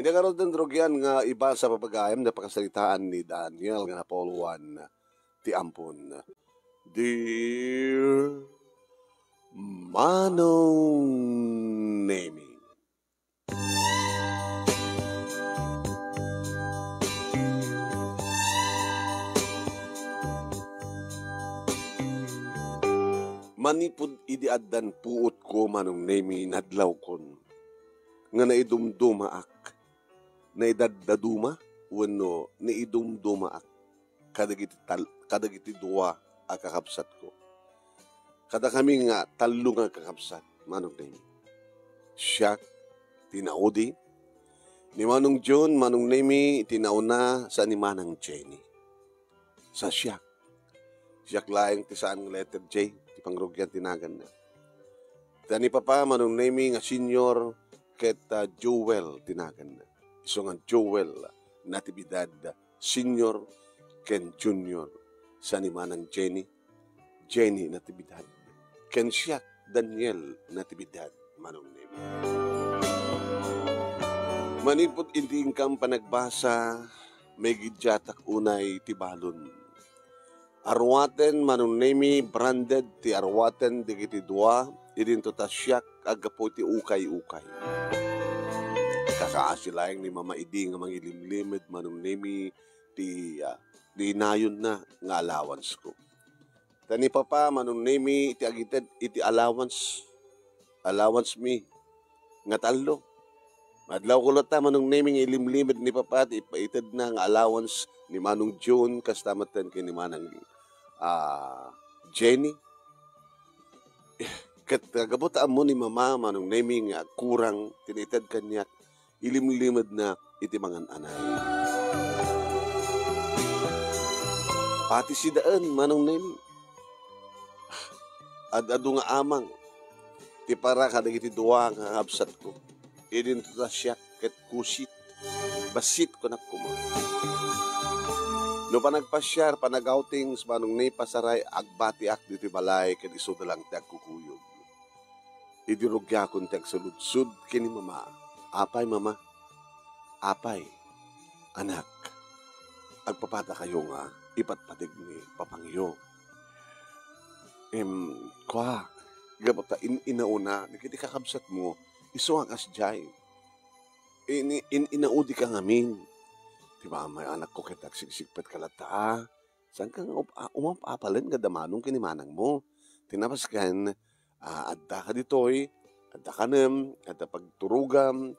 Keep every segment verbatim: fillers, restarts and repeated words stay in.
Iti ngaruden ti rugian nga ibasa babaen, napakasaritaan ni Daniel nga napuloan ti ampon. Dear Manong Nemi. Manipud idi addan puotko, Manong Nemi, nadlawkon nga naidumdumaak, naidaddaduma wenno naidumdumaak kadagiti tal-, kadagiti dua a kakabsatko. Kadakami nga tallo nga kakabsat, Manong Nemi. Siak ti naudi, ni Manong Jun, Manong Nemi, ti nauna, sa ni Manang Jenny. Sa siak, siak laeng ti saan nga letter J ti pangrugian ti naganna. Ta ni Papa, Manong Nemi, nga senior ket, ah, Joel ti naganna. Isu nga Joel Natividad Senior ken Junior, sa ni Manang Jenny, Jenny Natividad, ken siak, Daniel Natividad, Manong Nemi. Manipud iti inkam panagbasa, maigiddiatak unay ti balon. Aruaten, Manong Nemi, branded ti aruaten dagiti dua, idinto ta siak aggapu iti ukay-ukay. Kakaasi laeng ni Mama idi nga mangilimlimed, Manong Nemi, ti, ah, dinayonna nga allowance ko. Ta ni Papa, Manong Nemi, iti agited iti allowance, allowance mi nga tallo. Madlaw ko latta, Manong Nemi, nga ilimlimed ni Papa ti ipaitedna nga allowance ni Manong June, kasta metten ken ni Manang, ah, Jenny. Ket, ah, gapu ta ammo ni Mama, Manong Nemi, nga agkurang ti naited kaniak, ilimlimedna iti mangan-anay. Pati sidaen, Manong Nemi. Ad-adu nga amang ti para kadagiti dua nga kakabsatko. Idinto ta siak ket kusit. Bassit, kunak koma. No panagpasiar, panag-outings, Manong Nemi, pasaray, agbatiak ditoy balay ket isuda lang ti agkukuyog. Idi rugiakon ti agsaludsod ken ni Mama, "Apay, Mama? Apay, anak, agpapadakayo nga ipatpateg ni Papangyo." Em, kua, gapu ta in-inauna dagiti kakabsatmo, isu nga kasdiay. Ini-, in-, inaudika ngamin. Ti mamay anakko ket agsigsigpet ka latta, a. Saanka nga up-, a-, umap-apalen nga adda manong ken ni manangmo. Ti napasken, a, adda ka ditoy, adda kanem, adda pagturogam.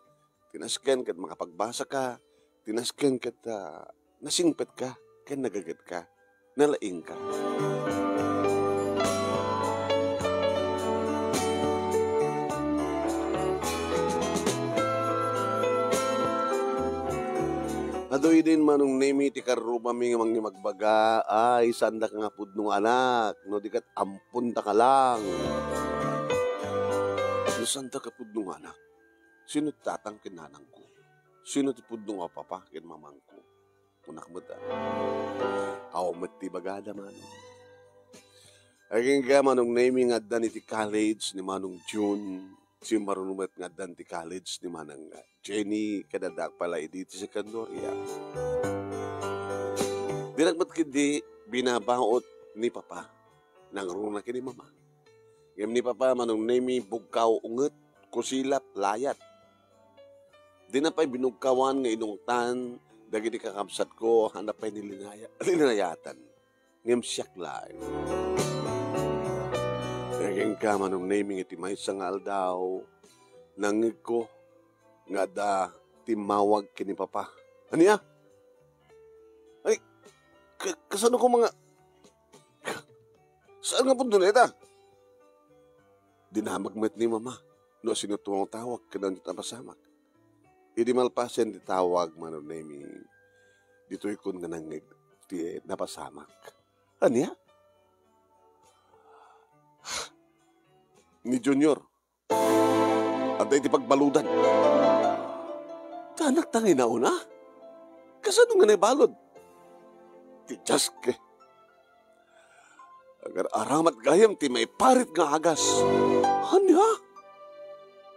Ti nasken ket makapagbasa ka. Ti nasken ket, a, nasingpet ka ken nagaget ka. Nalaing ka. Adu idin, Manong Nemi, ti karrubami nga mangimagbaga, ay, saandaka nga pudno nga anak, no di ket amponta ka lang. No saandaka pudno nga anak, sino ti tatang ken nanangko? Sino ti pudno nga papa ken mamangko? Kunak met, a. Awan met ti ibagada, Manong. Agingga, Manong Nemi, nga addan iti college ni Manong June. Simmaruno met nga addan ti college ni Manang Jenny, ket addaak pay la idi ti sekundaria. Dinak met ketdi binabaut ni Papa. Nangruna ken ni Mama. Ngem ni Papa, Manong Nemi, bugkaw unget, kusilap, layat. Dina pay binugkawan nga inungtan dagiti kakabsatko, haanna pay ni linaya-, linayatan. Ngem siak laeng. Agingga, Manong Nemi, nga iti maysa nga aldaw, nangngegko nga adda timmawag ken ni Papa. Ania? Ay, ka-, kasano koma nga, ka-, saan nga pudno dayta? Dinamag met ni Mama no asino ti tawag ken ania ti napasamak. Idi malpasen ti tawag, Manong Nemi, ditoykon nga nangngeg ti napasamak. Ania? Ni Junior. Adda iti pagbaludan. Ti anakta nga inauna? Kasano nga naibalud? Ti Jaske. Agar-aramat gayam ti maiparit nga agas. Ania?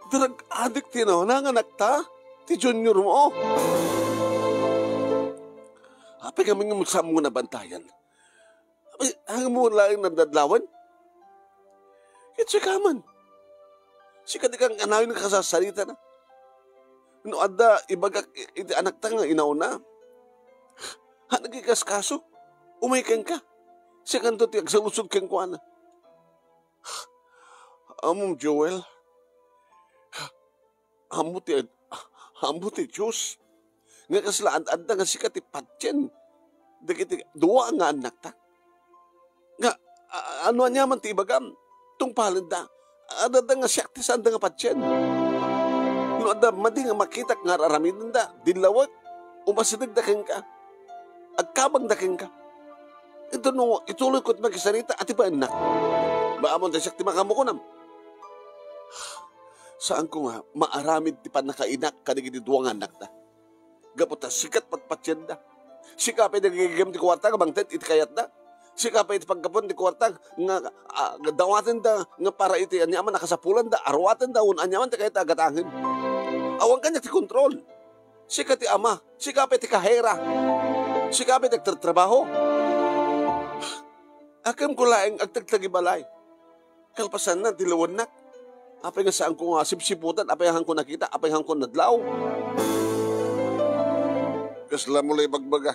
Drug addict ti nauna nga anakta? ti junior mo. Apay ngamin nga saan mo nabantayan? Apay, haan mo laeng nadadlawan? Ket sika man. Sika di kang anayon nga kasasarita na. No adda ibagak i-, iti anakta nga inauna, haan agikaskaso. Umay kenka. Sikanto ti agsaludsod kenkuana. Ammom, Joel, ammo ti, ammo ti Dios nga kasla ad-adda nga sika ti patien dagiti dua nga annakta. Nga, a-, ano aniaman ti ibagam, tungpalenda. Ad-adda nga siak ti saanda nga patien. No adda madi nga makitak nga ar-aramidenda, dinlawek, umasidegda kenka. Agkabangda kenka. Ito no, ituloy ko ti makisarita, ati baennak. Maamon ta siak ti makamukunam. Saanko nga maaramid ti pannakainak kadagiti dua nga annakta. Gapu ta sika ti patpatienda. Sika pay ti nagigigim ti kuarta nga mangted iti kayatda. Sika pay ti paggapuan ti kuarta nga, ah, nga dawatenda nga para iti aniaman a kasapulanda, aruatenda, wenno aniaman ti kayatda a gatangen. Awan kaniak ti kontrol. Sika ti ama, sika pay ti kahera, sika pay ti agtratrabaho. Akemko laeng agtagtagi balay. Kalpasanna, dilawennak. Apay nga saanko nga sipsiputan, apay hanko nakita, apay hanko nadlaw. Kasla mo la ibagbaga,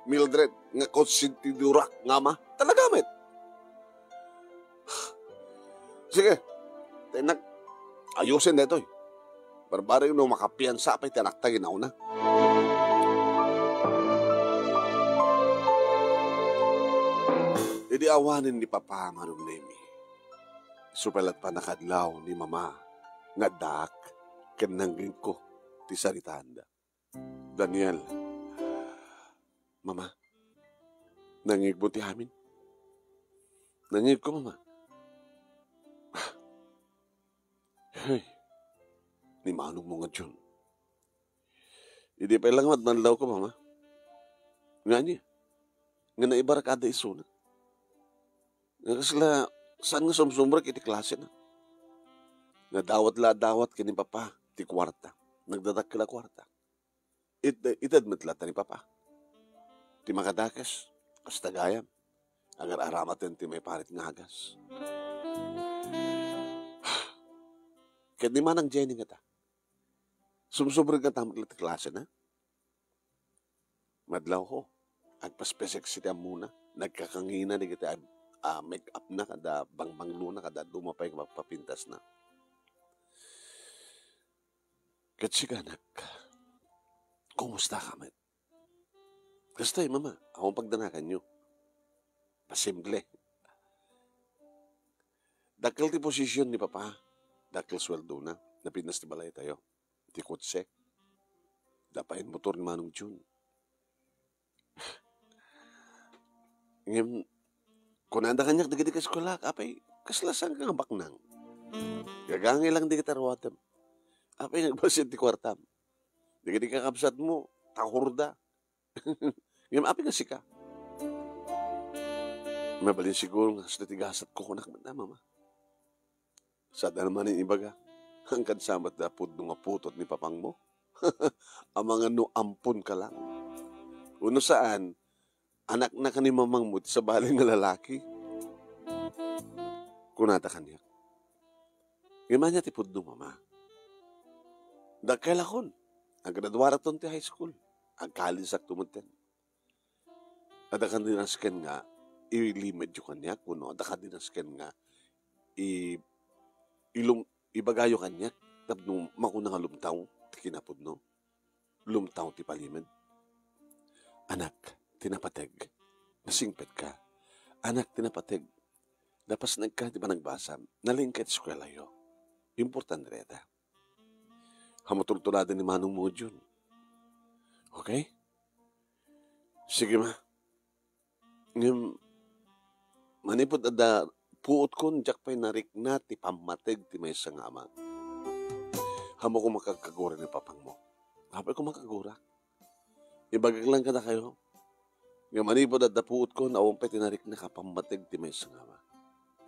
Mildred, nga konsentidorak nga ama. Talaga met. Sige, ta innak, ayusen daytoy. Barbareng no makapiansa pay ti anakta nga inauna. Idi awanen ni Papa, Manong Nemi, isu pay latta pannakadlaw ni Mama nga addaak ken nangngegko ti saritaanda. Daniel. Mama, nangngegmo ti amin. Nangngegko, Mama. Hey, ni manongmo nga Jun. Idi pay la nga madmadlawko, Mama. Nga ania? Nga naibarkada isuna. Nga kasla, saan nga sumsumrek iti klasena? Nga dawat la dawat ken ni Papa ti kuarta. Nagdadakkel a kuarta. It-, ited met latta ni Papa. Ti makadakes, kasta gayam, agar-aramaten ti maiparit nga agas. Ket ni Manang Jenny ngata, sumsumrek ngata met ti klasena? Madlawko, agpaspeseksi ti ammona, nagkakangina dagiti, ah, make-up na, kada bangbanglona, kada duma pay nga pagpapintas na. Ket sika, anak, kumusta ka met? Kastoy, Mama, awan pagdanaganyo. Pasimple. Dakkel ti posisyon ni Papa. Dakkel suweldona. Napintas ti balaytayo. Ti kotse. Adda pay motor ni Manong Jun. Ngem, kunada kaniak dagiti kaeskuelak, apay, kasla saanka nga baknang? Gagangay lang dagiti aruatem. Apay, nagbalsin ti kuartam. Dagiti kakabsatmo, tahurda. Ngem apay nga sika? Mabalin siguro nga kasla ti gasatko, kunak met, Mama. Saan manen ibaga, angkan sa met da pudno nga putot ni papangmo? Amangan no amponka lang. Wenno saan, anaknaka ni mamangmo ti sabali nga lalaki? Kunada kaniak. Ngem ania ti pudno, Mama? Dakkelakon. Aggraduarakton ti high school. Agkalisakto metten. Adda kadi nasken nga ilimedyo kaniak, wenno adda kadi nasken nga i-, ilum-, ibagayo kaniak tapno makuna nga lumtaw ti kinapudno, lumtaw ti palimed. Anak, ti napateg, nasingpetka. Anak, ti napateg, napasnekka ti panagbasam, nalingka ti eskuelayo. Importante dayta. Haan mo tultuladen ni manongmo nga Jun. Okay? Sige, Ma. Ngem, manipud adda puotkon, diak pay narikna ti pammateg ti maysa nga ama. Ammok a koma kagura ni papangmo. Apay a koma kagura? Ibagak lang kadakayo nga manipud adda puotkon, awan pay ti narikna a pammateg ti maysa nga ama.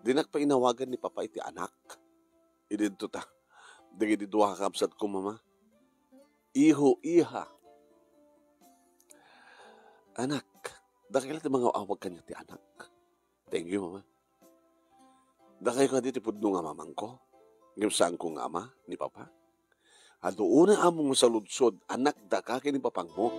Dinak pay inawagan ni Papa iti anak. Idinto ta, dagiti dua a kabsatko, Mama. Iho, iha. Anak, dakkel ti mangaw-awag kaniak ti anak. Thank you, Mama. Dakay kadi ti pudno nga mamangko, ngem saanko nga ama ni Papa. Adu unay among masaludsod, anak, daka ken ni papangmo.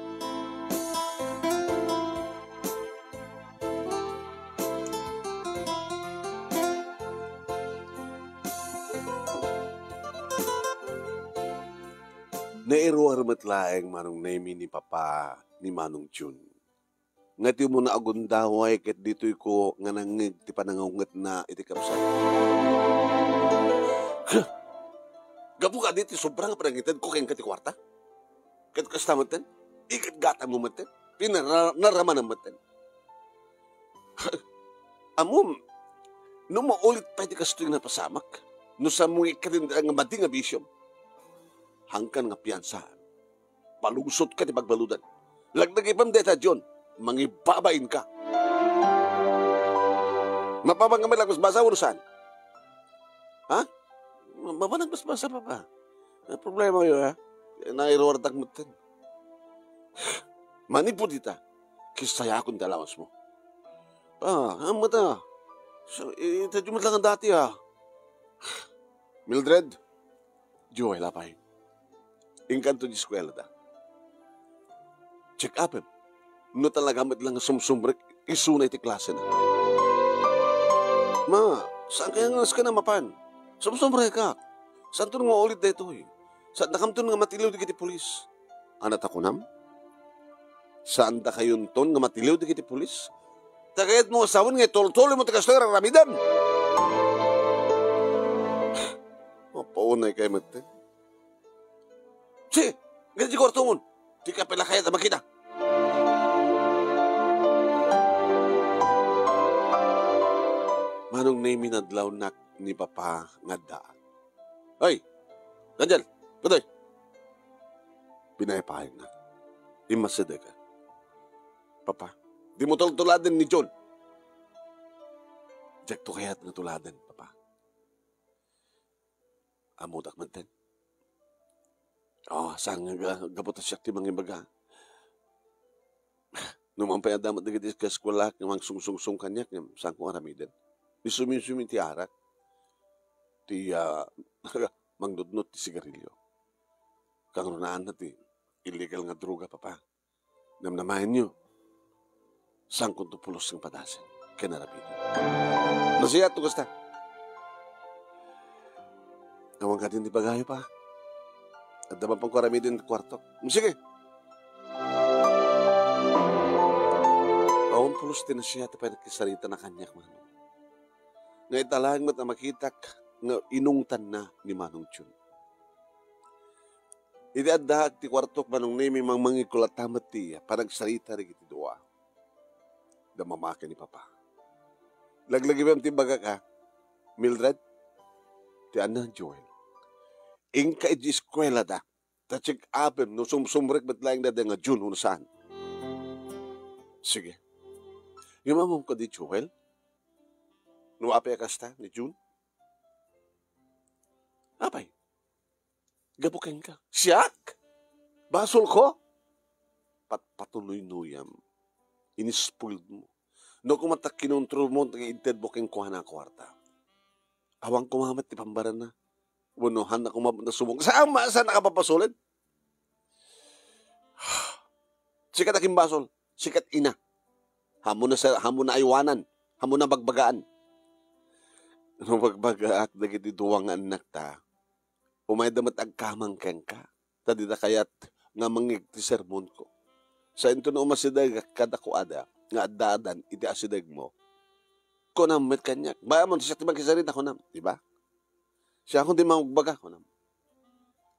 Nairuar met laeng Manong Nemy ni Papa ni Manong Jun. Nga ti umuna a gundaway ket ditoyko nga nangngeg ti panangawngetna iti kabsat. Gapu kadi ti sobra nga panangitedko kenka ti kuarta? Ket kasta metten, iket gatammo metten, pinara-, naramanam metten. Ammom, no maulit pay ti kastoy nga napasamak, no saanmo nga ikkalinda nga madi nga bisiom, haankan nga piansaam. Palungsotka ti pagbaludan. Laglagipem dayta, John. Mangibabainka. Mapabang kami lagbasbasa, wenno saan? Ha? Mapabang lagbasbasa, Papa. Ang problema yun, ha? Nairuardak metten. Manipud ita, kisayakon ti allowance mo. Ah, ang mata. So, ita, John, lang ang dati, ha? Mildred, Joel, apay. Inkanto di eskuelada. Check-upem. No talaga met lang nga sumsumrek, isuna iti klasena. Ma, saan kaya nga askan a mapan? Sumsumrekak. Saanton nga ulit daytoy? Saandakamton nga matiliw dagiti pulis. Ania ta kunam? Saandakayonton nga matiliw dagiti pulis? Tagayatmo nga sawen nga itultulmo ti kastoy nga aramidem. Mapaunay kay metten. Sige, gadi kuartomon. Ti kapila kayat a makita. Manong Nemy, nadlawnak ni Papa nga addaak. Ay, Daniel, kutoy. Pinaypayna. Immasideg. Papa, dimo tultuladen ni John. Diakto kayat nga tuladen, Papa. Ammodak metten. Oh, saan nga ga-, gapu ta siak ti mangibaga. No man pay adda met dagiti kaeskuelaak nga mangsungsungsong kaniak, ngem saanko aramiden. Ni suminsumi ti arak, ti, ah, mangnudnot ti sigarilyo. Kangrunaanna ti illegal nga droga, Papa. Namnamaenyo, saankonto pulos nga padasen ken aramiden. Nasayaat no kasta. Awan kadin ti ibagayo, Pa. Adda man pay aramiden ti kuartok. Mm, sige. Awan pulos ti nasayaat ti pannakisarita na kaniak, Manong. Nga ita laeng met a makitak nga inungtanna ni Manong Jun. Idi addaak ti kuartok, Manong Nemy, mangmangikulatta met ti panagsarita dagiti dua. Da mamaki ni Papa. Laglagipem ti ibagak, a, Mildred, ti anna, Joel. Inka idiay eskuelada, ta check-upem no sumsumrek met laeng dayta nga Jun wenno saan. Sige. Ngem ammom kadi, Joel? No apay a kasta ni Jun? Apay? Gapu kenka. Siak? Basolko? Patpatunoynuyam. Inispoiled mo. No koma ta kinontrolmo nga intedmo kenkuana a kuarta. Awan koma met ti pambaranna. Wenno, haanna koma met a sumong. Saan ma-, saannak a papasolen? Sika ti agimbasol. Sika ti ina. Haanmo na sa-, haanmo na aywanan. Haanmo na bagbagaan. No bagbagaak dagiti dua nga annakta, umayda met agkamang kenka, ta dida kayat nga mangngeg ti sermonko. Saanto no umasidegak kadakuada nga addaadan iti asidegmo. Kunam met kaniak, "Bay-am, siak ti makisarita," kunam, di ba? "Siakon ti mangbaga," kunam.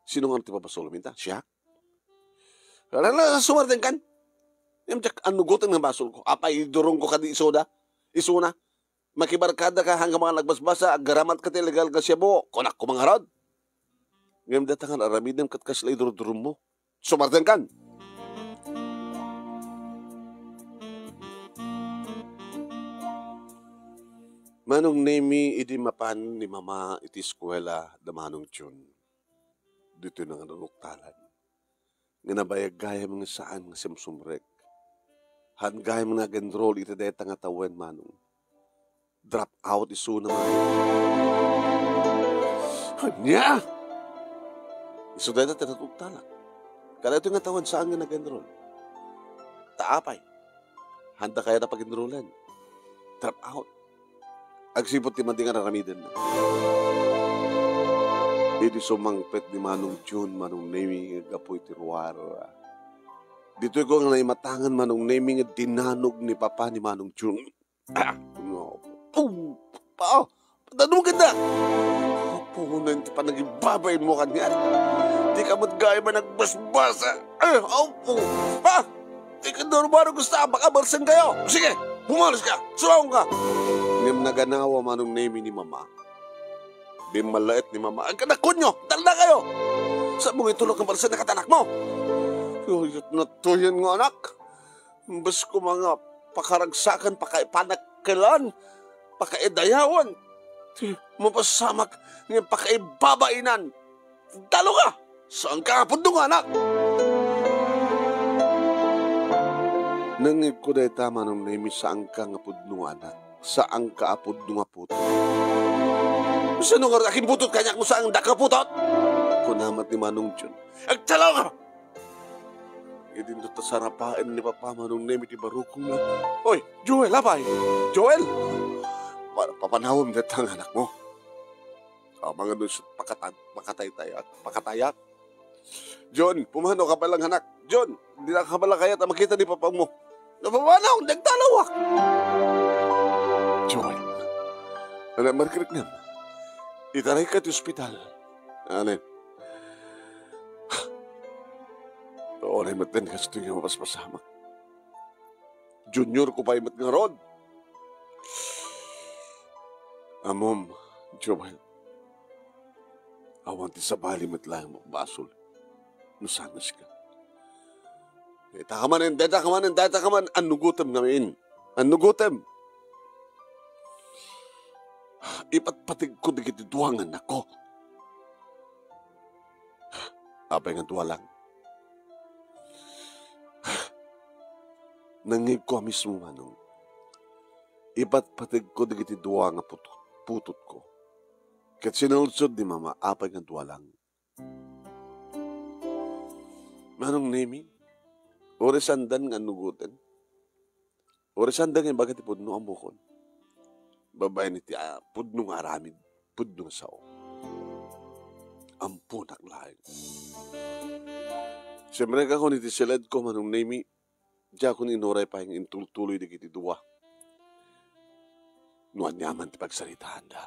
"Sino nga ti papasolem ita? Siak?" Ala, ala, sumartengkan. Ngem diak annugoten nga basolko. Apay, idurongko kadi isuda? Isuna? Makibarkadaka, haanka nga nagbasbasa, aggaramatka ti illegal nga shabu. Kunak koma ngarud. Ngem dayta nga aramidem ket kasla idurdurom mo. Sumartengkan! Manong Nemy, idi mapan ni Mama iti eskuela da Manong Jun, ditoy na nga nanuktalan. nga nabayag gayam nga saan nga sumsumrek. Haan gayam nga nag-enroll iti dayta nga tawen, Manong. Drop out isuna, Manong. Ania? Isu dayta ti natungtalak. Kadaytoy nga tawen saan nga nag-enroll. Ta apay? Haanda kayat a pag-enrollan. Drop out. Agsipud ti madi nga ar-aramidenna. Idi sumangpet ni Manong Jun, Manong Nemi, nga aggapu iti ruar. Ditoy ko nga naimatangan, Manong Nemi, nga dinanog ni Papa ni Manong Jun. Ah, no. Oh, pa, padadugenda. Apo, no, ti panagibabay mo kanian. Di ka met gayam a nagbasbasa. Eh, apo, pa. Ti kadurmaro gusto, baka balsen kayo. Sige, pumalis ka. Sulaw ka. Ngem naganawa, Manong Nemi, ni Mama. Bimmalaet ni Mama. Ang kadakon nyo, talna kayo. Sa mga itulok ng balsen na katanak mo. Tuyot na tuyen nga anak. Imbes ko mga pakaragsakan, pakaipanakkelan, pakaidayawan. Ti mapasamak nga pakaibabainan. Dalo ka! Saan ka apudno nga anak? Nangngegko dayta, Manong Nemi, saan ka nga pudno nga anak. Saan ka apudno nga putot. Sino nga akin putot kanya kung saan da ka putot? Kuna met ni Manong Jun. Agdalo ka! Idinto ta sarapaen ni Papa Manong Nemi ti barukongna. Oy, Joel, apay! Joel! Pa-, papanawem dayta nga anak mo. Amangan no isu pakata-, pakataytayak, pakatayak. John, pumano ka pala nga anak? John, di na ka pala kayat a makita ni Papang mo. Napamanaw, nagtalawak. Joel, anak, marikrik na. Itaray ka ti ospital. Anen? Oray met den kastoy nga mapaspasamak. Junior ko pay met ngarud. Ammom, Joel. Awan ti sabali met laeng makbasol no sangaska. Dayta ka manen, dayta ka manen, dayta ka man, annugotem ngamin. Annugotem. Ipatpategko dagiti dua nga annakko. Apay nga dua lang? Nangngegko a mismo, Manong. Ipatpategko dagiti dua nga putot-, putotko. Ket sinulsod ni Mama, apay nga dua lang? Manong Nemi, uray saandan nga annugoten. Uray saanda nga ibaga ti pudno, ammokon. Babaen iti, ah, pudno nga aramid, pudno nga sao. Ammonak laeng. Simrekakon iti siledko, Manong Nemi, diakon inuray pay nga intultuloy dagiti dua. No aniaman ti pagsaritaanda.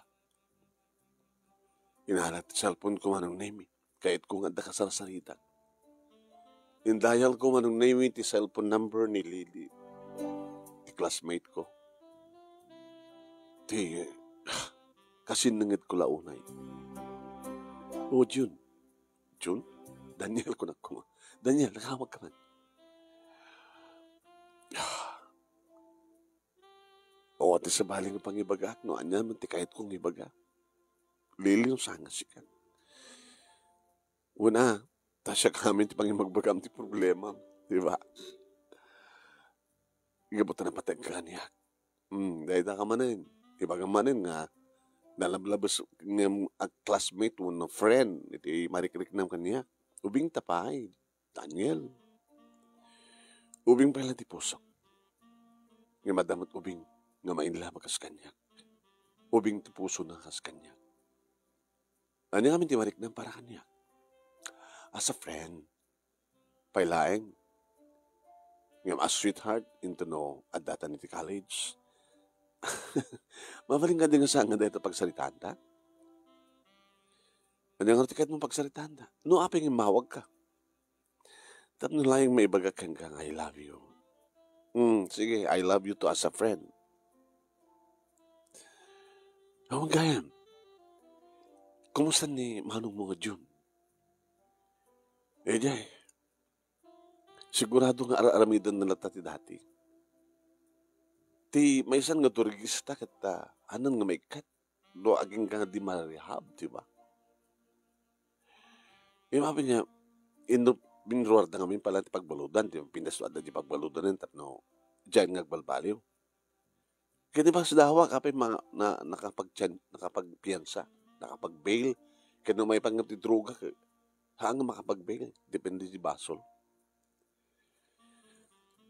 Inala ti cellphone ko, Manong Nemi. Kayatko nga adda kasarsaritak. Indayal ko, Manong Nemi, ti cellphone number ni Lily, ti classmate ko. Ti, kasinnanged ko la unay. O, Jun. Jun? Daniel, kunak ko. Daniel, nakawag ka man. Awan ti sabali nga pangibagak, no ania man ti kayatko nga ibaga. Lili, no saan nga sika. Una, ta siak amin ti pangibagbagam ti problema, di ba? Gapu ta napateg ka kaniak. Hmm, dayta ka manen. Ibagam manen nga nalablabes nga a classmate wenno friend iti marikriknam kaniak. Ubing ta pay. Daniel. Ubing pay la ti pusok. Ngem adda met ubing nga mainlaba kas kaniak. Ubing ti pusona kas kaniak. Ania ngamin ti mariknam para kaniak? As a friend. Pay laeng. Ngem as sweetheart, inton no addatan iti college. Mabalin kadi nga saan nga dayta pagsaritaanta? Ania ngarud ti kayatmo pagsaritaanta? No apay nga immawag ka? Tapno laeng maibagak kenka nga I love you. Hmm, sige, I love you too as a friend. Awan gayam. Kumusta ni manong mo nga Jun? Idiay, sigurado nga ar-aramidenna latta ti dati. Ti maysan nga turista ket, ah, anan nga maikkat no agingga nga di marehab, di ba? Imabi nga, inno-, binruarda ngamin pala ti pagbaludan, ti pinastuadda ti pagbaludan tapno diay nga agbalbaliw. Ket ni Pastor Dawak, apay ma-, na-, nakapagtian-, nakapagpiansa, nakapag-bail. Ket no maipanggep ti droga, ket haan nga makapag-bail. Depende ti basol.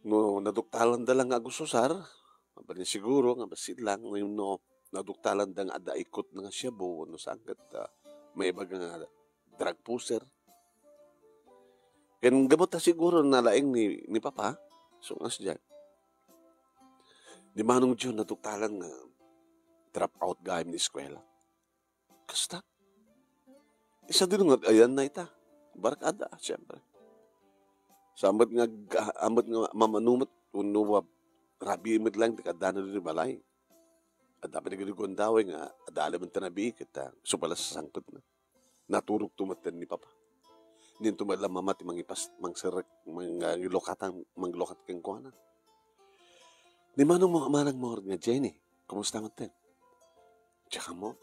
No naduktalanda lang nga agusar, mabalin siguro nga bassit lang, ngem no naduktalanda nga adda ikkot nga shabu, no saan ket, ah, maibaga nga drug pusher. Ken gapu ta siguro nalaing ni, ni Papa, so nga siya. Ni Manong Jun naduktalan nga drop out gayam ni eskwela. Kasta. Isa din nga ayan na ita. Barkada, siyempre. Sa amat nga, amat nga mamano met, wenno wa-, rabii met lang, ti kaddana ditoy balay. Adda pay dagiti gundaway nga, adda alim ti nabii, ket, ah, isu pay la sasangpetna. Naturogto met ni Papa. Dinto met la Mama ti mangipas-, mangserrek, manglokatan, manglokat kenkuana. Ni manong mo, manang mo nga Jenny, kumusta met ten? Diak ammo.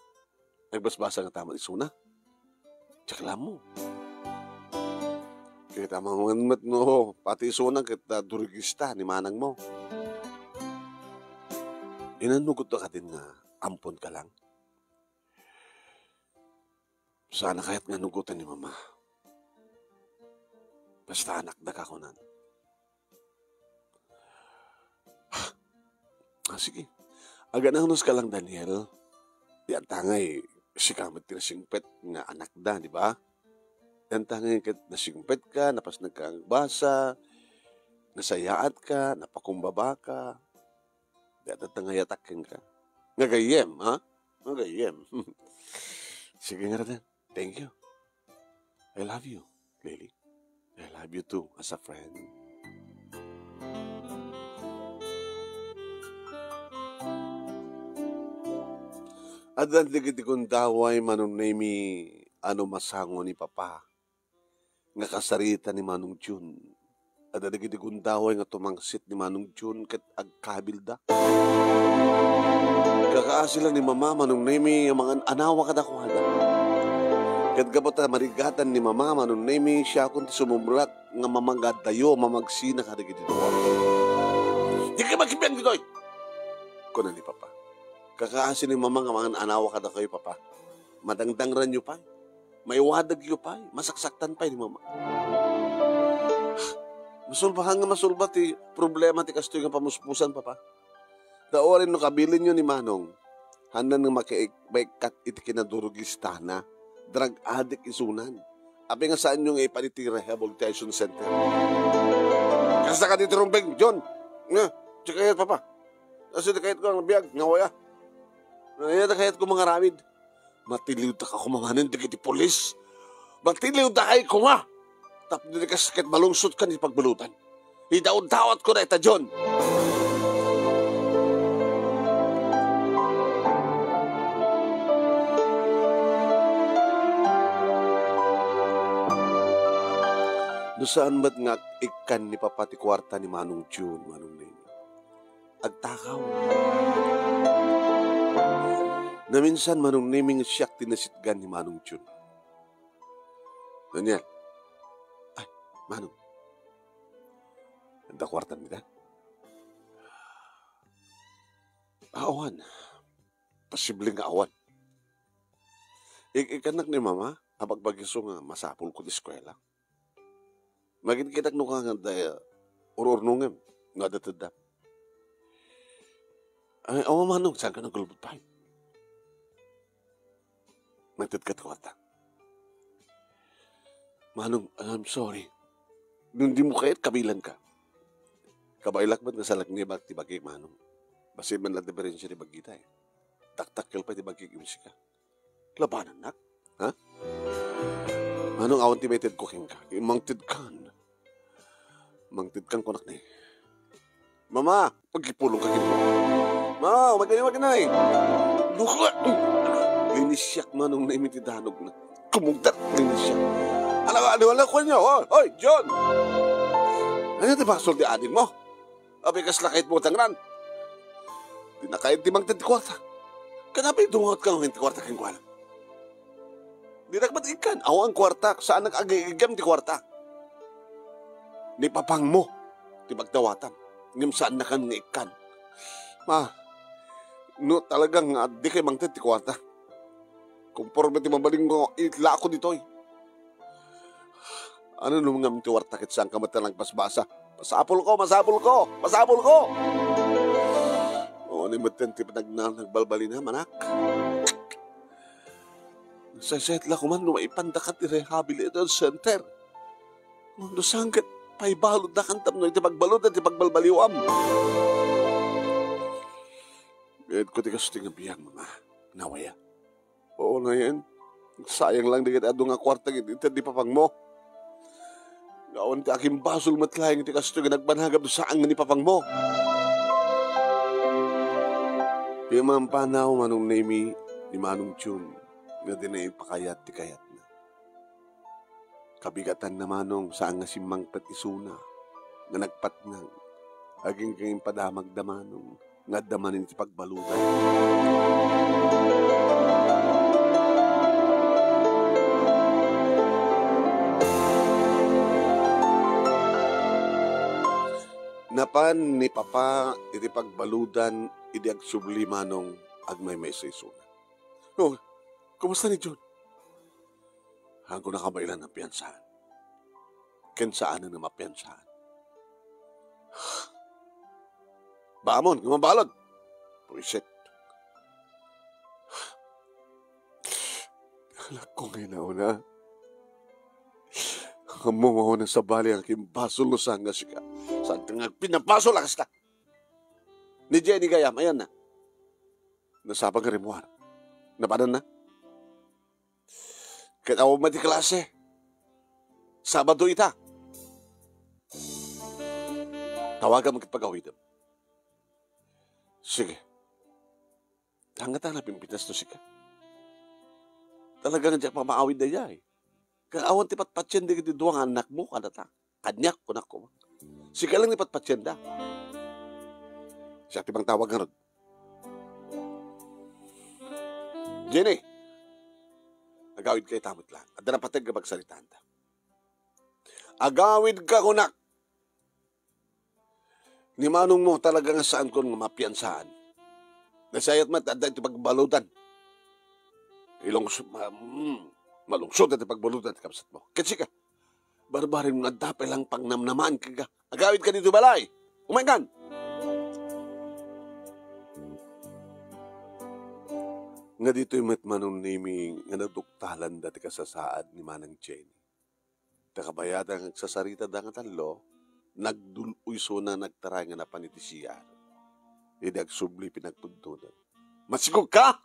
Nagbasbasa nga taman isuna. Diak la ammo. Ket amangan met no, pati isuna ket, ah, durigista ni manang mo. Inannugot da kadin nga ampon ka lang? Saan a kayat nga nugotan ni Mama. Basta anakda ka kunan. Ah, sige. Aganangnos ka lang, Daniel. Diay ta ngay, sika met ti nasingpet nga anakda, di ba? Diay ta ngay ket nasingpet ka, napasnag ka agbasa, nasayaat ka, napakumbaba ka. Diay ta ngay attack kenka. Nga gayyem, ha? Nga gayyem. Sige ngarud. Thank you. I love you, Lily. I love you too, as a friend. Addan dagiti gundaway, Manong Nemy, a no masango ni Papa nga kasarita ni Manong Jun. Adda dagiti gundaway nga tumangsit ni Manong Jun ket agkabilda. Kakaasi la ni Mama, Manong Nemy, nga mangan-anawa kadakuada. Ket gapu ta marigatan ni Mama, Manong Nemy, siakon ti sumumrek nga mamagadayo, mamagsina kadagiti dua. Dika makibiang ditoy! Kuna ni Papa. Kakaasi ni Mama nga mangan-anawa kadakayo, Papa. Madangdangranyo pay. Maiwadagyo pay, masaksaktan pay ni Mama. Masulbahan nga masulba ti problema ti kastoy nga pamuspusan, Papa. Ta uray no kabilinyo ni Manong, haanna nga makiik-, maikkat iti kinadurugistana, drug addict isunan. Apay nga saanyo nga ipan iti rehabilitation center? Kasta ka ditoy rumbeng, John. Nga, diak kayat, Papa. Kasi di kayat ko nga biag, nga waya. Nga, diak kayat ko mangaramid. Matiliwda ka koma manen dagiti pulis. Matiliwda kay koma. Tapno di kas ket malungsot ka ni pagbaludan. Idawdawat ko dayta, John. No saan met nga ikkan ni Papa ti kuarta ni Manong Jun, Manong Neng. Agtakaw. Naminsan, Manong Neming, siak ti nasitgan ni Manong Jun. Daniel. Ay, Manong. Adda kuartam ita? Awan. Posible nga awan. Ik-, ikkannak ni Mama, a bagbagi isu nga masapulko ti eskuela. Maginkitak no kangada, eh, ur-urnongem no adda tedda. Ay, awa, Manong, saanka nagkulbod pay? Mangted ka ti kuarta. Manong, I'm sorry. No dimo kayat, kabilanka. Kabaelak met nga salaknibak ti bagik, Manong. Bassit man la diferensia ti bagita, eh. Dakdakkel pay ti bagik ken sika. Labanannak? Ha? Manong, awan ti maitedko kenka. Mangtedkan. Mangtedkan, kunak ni. Mama, pagipulong ka kenka. Mama, magani, magani. Luka! Linisiak, Manong Nemi, ti danogna. Kumugdat, linisiak. Ala, ala, ala, kuan niya. Oy, oy, John! Ania ti basol ti adingmo? Apay kasla kayatmo nga tangran? Dina kayat ti mangted ti kuarta. Ket apay dungngotka ngamin ti kuarta kenkuana? Dinak met ikkan. Awan kuarta. Saannak agigigem ti kuarta. ni papangmo ti pagdawatam, ngem saannakan nga ikkan. Ma, no talaga nga adda kay mangted ti kuarta, konforme ti mabalinko, itlako ditoy. Ano no ngem ti kuarta ket saanka met a nagbasbasa? Masapulko, masapulko, masapulko! Awan metten ti panagna-, nagbalbalinam, anak. Nasaysayat la koman no maipandaka ti rehabilitation center. No saan ket paibaluddakan tapno iti pagbaludan ti pagbalbaliwam. Biag ko ti kastoy nga biag, Mama. Nawaya. Oo, nayen. Sayang lang dagiti adu nga kuarta nga ited ni papangmo. Awan ti akimbasol met laeng iti kastoy nga nagbanagam no saan nga ni papangmo. Pimampanaw, Manong Nemi, ni Manong Jun nga dina ipakayat ti kayatna. Kabigatanna, Manong, saan nga simmangpet isuna nga nagpatnang. Agingga impadamagda, Manong, nga adda manen iti pagbaludan. Napan ni Papa iti pagbaludan idi agsubli, Manong, agmaymaysa isuna. Oh, kumusta ni Jun? Haanko na kabaelan a piansaan. Ken saanen nga mapiansaan. Bamon, nga mabalud. Buisit. Anak ko nga inauna. Ammo nga sabali ang kimbasol no saan nga sika. Saan ka nga pinabasol a kasta? Ni Jenny gayam, ayan na. Nasapa nga rimmuar. Napanan na? Ket awan met ti klase. Sabado ita. Tawagam ket pagawidem. Sige. Tangata na pimpitas to sika. Talaga nga diak pamaawid dayay. Ket awan ti patpatien dagiti dua nga annakmo kadata. Kaniak, kunak koma. Sika lang ni patpatienda. Siak ti mangtawag ngarud. Jenny, agawidka ita met laeng. Adda napateg nga pagsaritaanta. Agawidka, kunak. Ni manongmo talaga nga saankon nga mapiansaan. Nasayaat met, adda iti pagbaludan. Ilungso-, ma-, mm, malungsod iti pagbaludan ti kabsatmo. Ket sika, barbarem nga adda pay lang pangnamnamaan kenka. Agawidka ditoy balay. Umaykan! Nga ditoy met Manong Nemi nga naduktalan dati kasasaad ni Manang Jenny. Ta kabayatan nga agsasarita da nga tallo, nagdul-oy isuna nagtaray nga napan iti C R. Idi agsubli, pinagpudnoda. Masikog ka?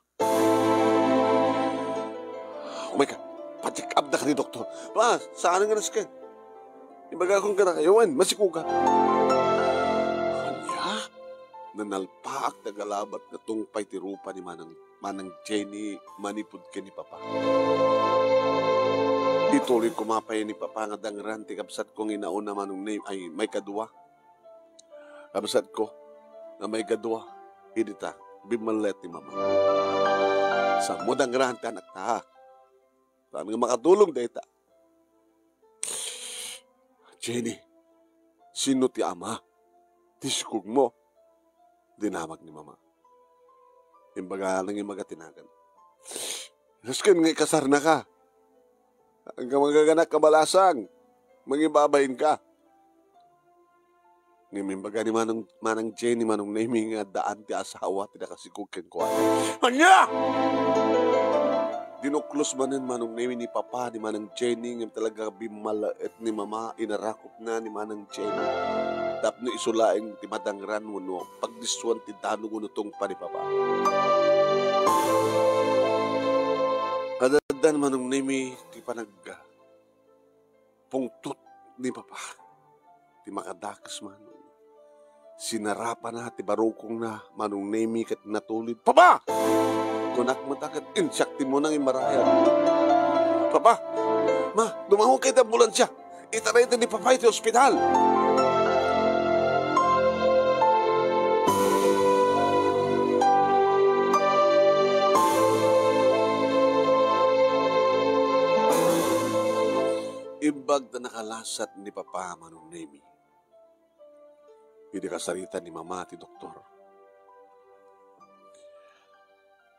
Umay ka. Pa-check up da ka ni doktor. Ba, saan nga nasken? Ibagakon ka na kayo, wen, masikog ka. Ania? Nanalpaak ti agalabat nga tungpay ti rupa ni Manang, Manang Jenny manipud ken ni Papa. Ituloy koma pay ni Papa nga dangran ti kabsatko nga inauna Manong Nemi, ay, maikadua. Kabsatko nga maikadua, idi ta, bimmallet ni Mama. Sammo dangran ti anakta, ha? Saan nga makatulong dayta? Jenny, sino ti ama? Ti sikogmo? Dinamag ni Mama. Imbaga, nangimaga ti nagan. Nasken nga ikasarnaka. Agkamagaganak kabalasang. Mangibabain ka. Ngem imbaga ni Manong, Manang Jenny, Manong Nemi nga addaan ti asawa ti nakasikog kenkuana. Ania? Dinuklos manen Manong Nemi ni Papa ni Manang Jenny, ngem talaga bimmalaet ni Mama, inarakopna ni Manang Jenny. Tapno isu laeng ti madangran wenno pagdissuan ti danong wenno tungpa ni Papa. Adaddan Manong Nemi ti panagga pungtot ni Papa. Ti makadakes man. Sinarapana ti barukongna, Manong Nemi ket natulid. "Papa!" kunak met ket insiak ti munang immarayag. "Papa! Ma, dumawag kayo ti ambulansya! Itarayda ni Papa iti ospital!" Bagta nakalasat ni Papa Manong Nemi idi kasarita ni Mama ti doktor.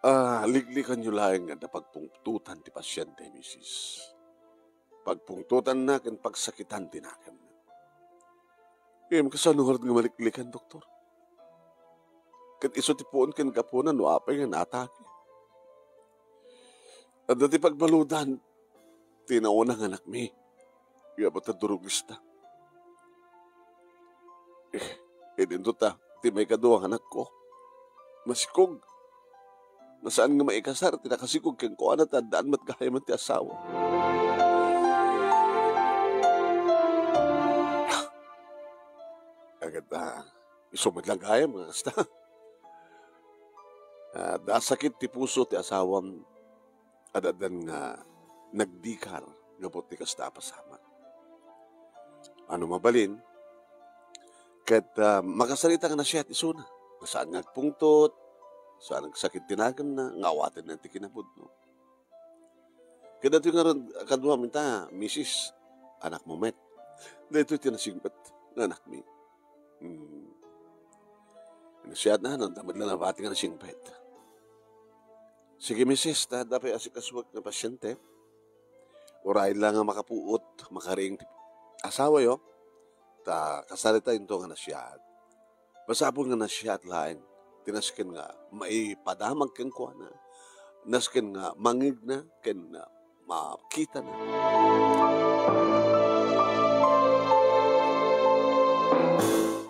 Ah, liklikanyo laeng nga adda pagpungtotan ti pasiente, misis. Pagpungtotanna ken pagsakitan ti nakemna. Ngem kasano ngarud nga maliklikan, doktor? Ket isu ti puon ken gapuna no apay nga naatake. Adda ti pagbaludan ti nauna nga anakmi. Nga ta durogista. Eh, idinto ta, ti maikadua nga anakko. Masikog. Nasaan nga maikasar ti nakasikog kenkuana ta addaan met gayam ti asawa. Agad, ah, isu met lang gayam nga kasta. Ah, adda sakit ti puso ti asawam, addan nga nagdikar gapu ti kasta a pasamak. Ano mabalin, ket, ah, makasarita nga nasiat isuna. Saan nga agpungtot, saan nga agsakit ti nakemna, nga awatenna ti kinapudno. Kadatoy ngarud, kaduam ita, misis, anakmo met. Daytoy ti nasingpet nga anakmi. Hmm. Nasiatna, no, damag lang nabati nga nasingpet. Sige, misis, ta adda pay asikasuek nga pasiente. Uray la nga makapuot, makariing ti asawayo, ta kasarita into nga nasiat. Masapul nga nasiat laeng ti nasken nga maipadamag kenkuana, nasken nga mangngegna ken makitana.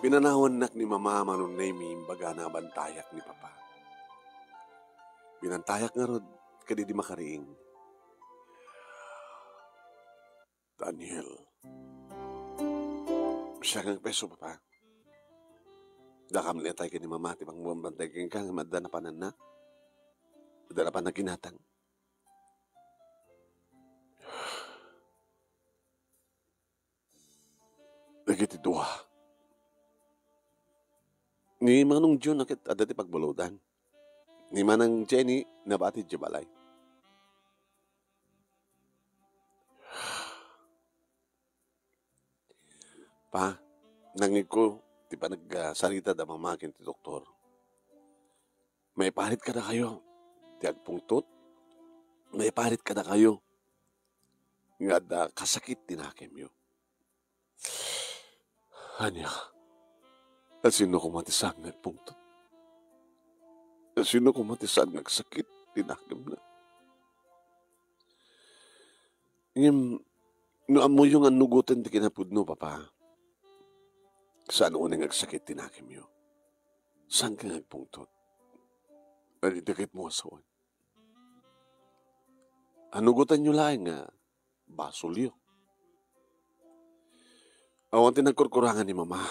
Pinanawannak ni Mama Manong Nemi imbagana a bantayak ni Papa. Binantayak ngarud kadidi makariing. Daniel. Siak nga agpeso, Papa. Dakam ni atay ken ni Mama ti pangbantay kenka nga adda napananna. Adda napan naginatang. Dagiti dua. Ni Manong Jun a ket adda ti pagbaludan. Ni Manang Jenny nabati idiay balay. Pa, nangngegko ti panagsarita da Mama ken ti doktor. Maiparit kadakayo ti agpungtot, maiparit kadakayo nga adda kasakit ti nakemyo. Ania, asino koma ti saan nga agpungtot? Asino koma ti saan nga agsakit ti nakemna? Ngem, no ammoyo nga annugoten ti kinapudno, Papa, saan unay nga agsakit ti nakemyo. Saan ka nga agpungtot? Ay, dagitmo a sawen. Annugotenyo laeng nga basolyo. Awan ti nagkurkurangan ni Mama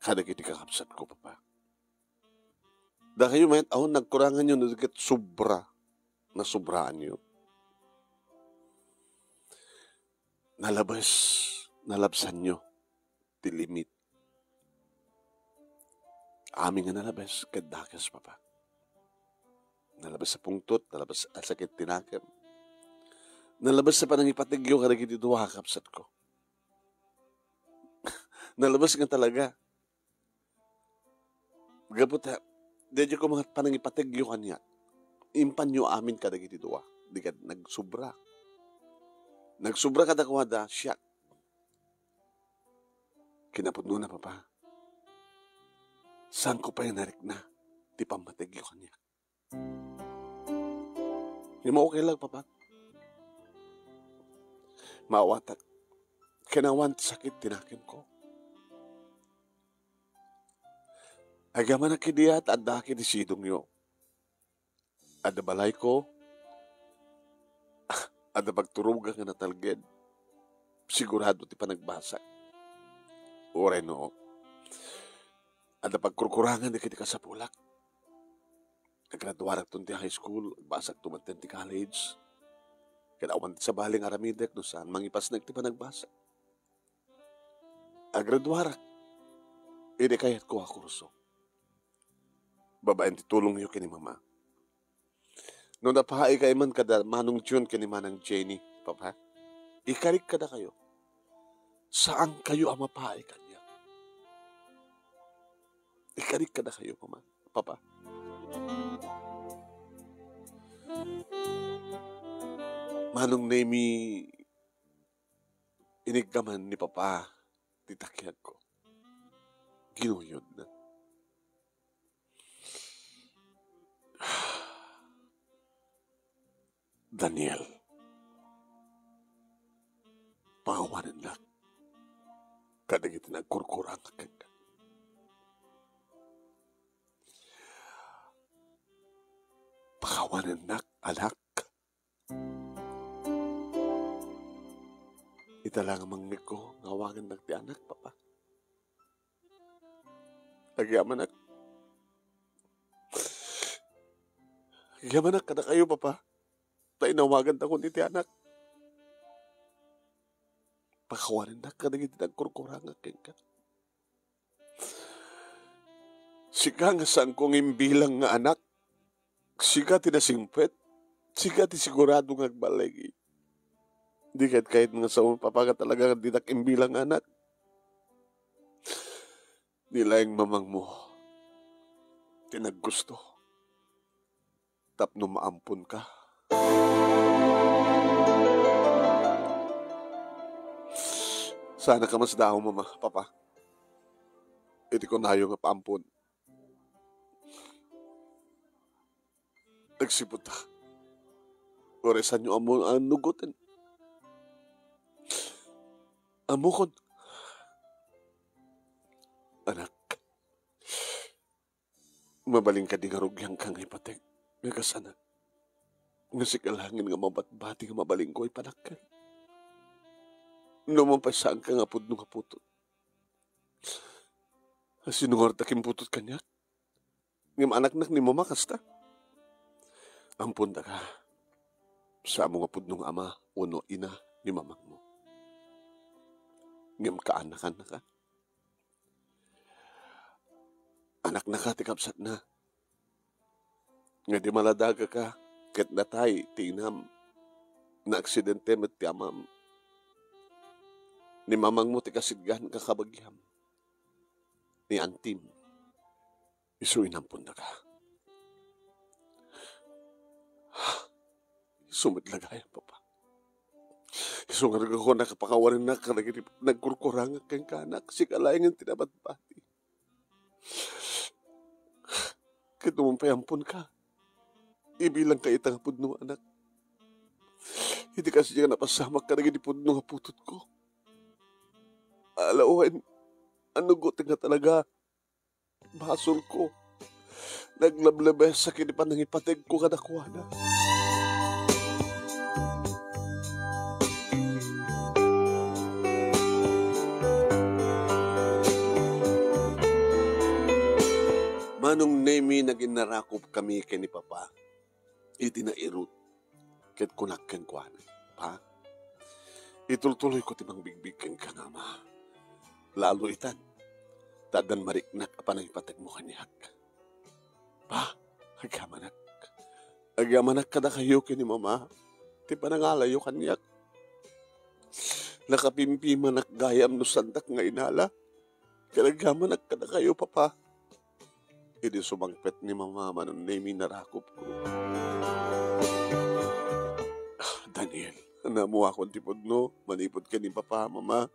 kadagiti kakabsatko, Papa. Dakayo met, awan nagkuranganyo no di ket sobra, nasobraanyo. Nalabes, nalabsanyo ti limit. Amin nga nalabes ket dakes, Papa. Nalabes a pungtot, nalabes a sakit ti nakem. Nalabes a panangipategyo kadagiti dua a kabsatko. Nalabes nga talaga. Gapu ta, daydiay koma panangipategyo kaniak. Impanyo amin kadagiti dua. Di kad nagsobra. Nagsobra kadakuada, siak. Kinapudnona, Papa. Saanko pay narikna ti pammategyo kaniak. Ngem okay lang, Papa. Maawatak. Ken awan ti sakit ti nakemko. Agyamanak idiay ta adda ket ti sidongyo. Adda balayko. Adda pagturogan nga natalged. Sigurado ti panagbasa. Uray no, adda pagkurkurangan dagiti kasapulak. Nagraduarakton ti high school, agbasakto met ti college. Ket awan ti sabali nga aramidek no saan mangipasnek ti panagbasa. Agraduarak. Idi kayatko a kurso. Babaen ti tulongyo ken ni Mama. No napaikay man kada Manong Jun ken ni Manang Jenny, Papa, ikarik kadakayo. Saankayo a mapaay kaniak. Ikarik kadakayo, Mama, Papa. Manong Nemi, iniggaman ni Papa ti takiagko. Ginuyodna. Daniel, pakawanennak kadagiti nagkurkurangak kenka. Pakawanennak, anak. Ita la nga mangngegko nga awagannak ti anak, Papa. Agyamanak. Agyamanak kadakayo, Papa. Ta inawagantakon iti anak. Pakawanennak kadagiti nagkurkurangak kenka. Sika nga saanko nga imbilang nga anak. Sika ti nasingpet. Sika ti sigurado nga agballigi. Di ket kayat nga sao, Papa, nga talaga nga dinak imbilang nga anak. Ni laeng mamangmo ti naggusto tapno maamponka. Saan a kamasdaaw, Mama, Papa, iti kunayo nga paampon. Nagsipud ta. Uray saanyo ammo a nugoten. Ammokon. Anak, mabalin kadi nga rugianka nga ipateg nga kas anak? Nga sika laengen nga mabatbati nga mabalinko a ipanakkel? No man pay saanka nga pudno nga putod, asino ngarud a kimputot kaniak? Ngem anaknak ni Mama kasta. Ampon daka, saanmo nga pudno nga ama wenno ina ni mamangmo. Ngem kaanakannaka. Anaknaka ti kabsatna. Nga idi maladagaka ket natay ti inam, naaksidente met ti amam. Ni mamangmo ti kasidnganka kabagiam. Ni antim, isu inampondaka. Isu met la gayam, Papa. Isu ngarud nga kunak a pakawanennak kadagiti nagkurkurangak kenka, anak, sika laengen ti nabatbati. Ket no man pay amponka, ibilangka ita nga pudno nga anak. Iti kasdiay nga napasamak kadagiti pudno nga putodko. Ala wen, annugotek nga talaga. Basolko. Naglablabesak iti panangipategko kadakuada. Manong Nemi, naginnarakop kami ken ni Papa iti nairut. Ket kunak kenkuana, "Pa, itultuloyko ti mangbigbig kenka nga ama. Lalo itan, ta addan mariknak a panangipategmo kaniak. Pa, agyamanak. Agyamanak kadakayo ken ni Mama ti panangalayo kaniak. Nakapimpimanak gayam no saandak nga inala. Ket agyamanak kadakayo, Papa." Idi sumangpet ni Mama, Manong Nemi, narakopko. "Ah, Daniel, naammoakon ti pudno manipud ken ni Papa, Mama.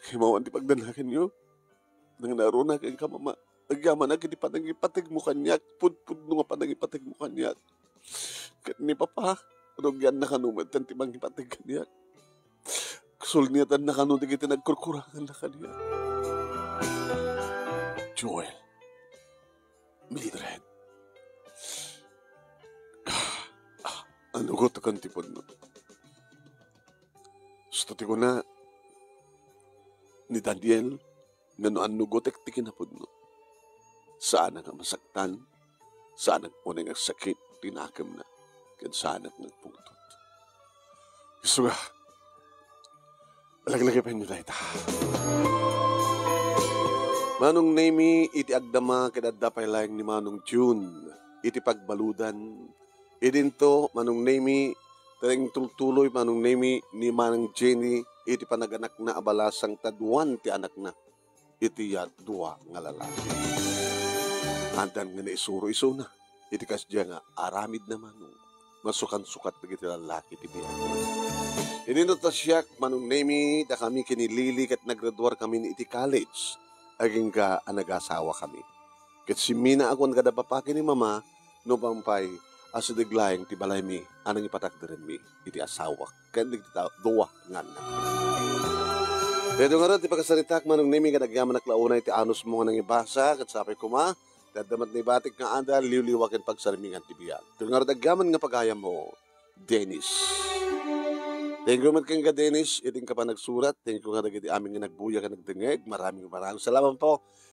Kimawan ti pagdanaganyo. Nangnaruna kenka, Mama. Agyamanak iti panangipategmo kaniak, pudpudno nga panangipategmo kaniak. Ket ni Papa, rugianna kano met ti mangipateg kaniak. Sulniatanna kano dagiti nagkurkuranganna kaniak." Joel, Mildred, ah, ah, annugotakan ti pudno. Isu ti kuna ni Daniel, nga no annugotek ti kinapudno, saanak a masaktan, saanak unay nga agsakit ti nakemna, ken saanak nga agpungtot. Isu nga, laglagipenyo dayta. Manong Nemi, iti agdama ket adda pay laeng ni Manong June iti pagbaludan. Idinto, Manong Nemi, ta intultuloy, Manong Nemi, ni Manang Jenny iti panaganakna a balasang ta duan ti anakna iti dua nga lalaki. Addan nga naisuro isuna iti kasdiay nga aramid naman masukansukat dagiti lalaki ti biag. Idi no ta siak, Manong Nemi, dakami ken ni Lily ket naggraduarkami iti college, agingga a nagasawakami. Ket simmina a kuan kada papa ken ni mama, no pay, asideg laeng ti balaymi a nangipatakderenmi iti asawak ken dagiti tao, dua nga annak. Daytoy ngarud ti pakasaritak, Manong Nemi, nga agyamanak la unay ti anusmo nga nangibasa, ket sapay koma, ti adda met naibatik nga adal, liwliwa ken pagsarmingan ti biag. Daytoy ngarud agyaman nga pagayammo, Dennis. Thank you met kenka, Dennis, iti inka panagsurat. Thank you nga dagiti amin nga nagbuya ken nagdengngeg. Maraming, maraming salamat po.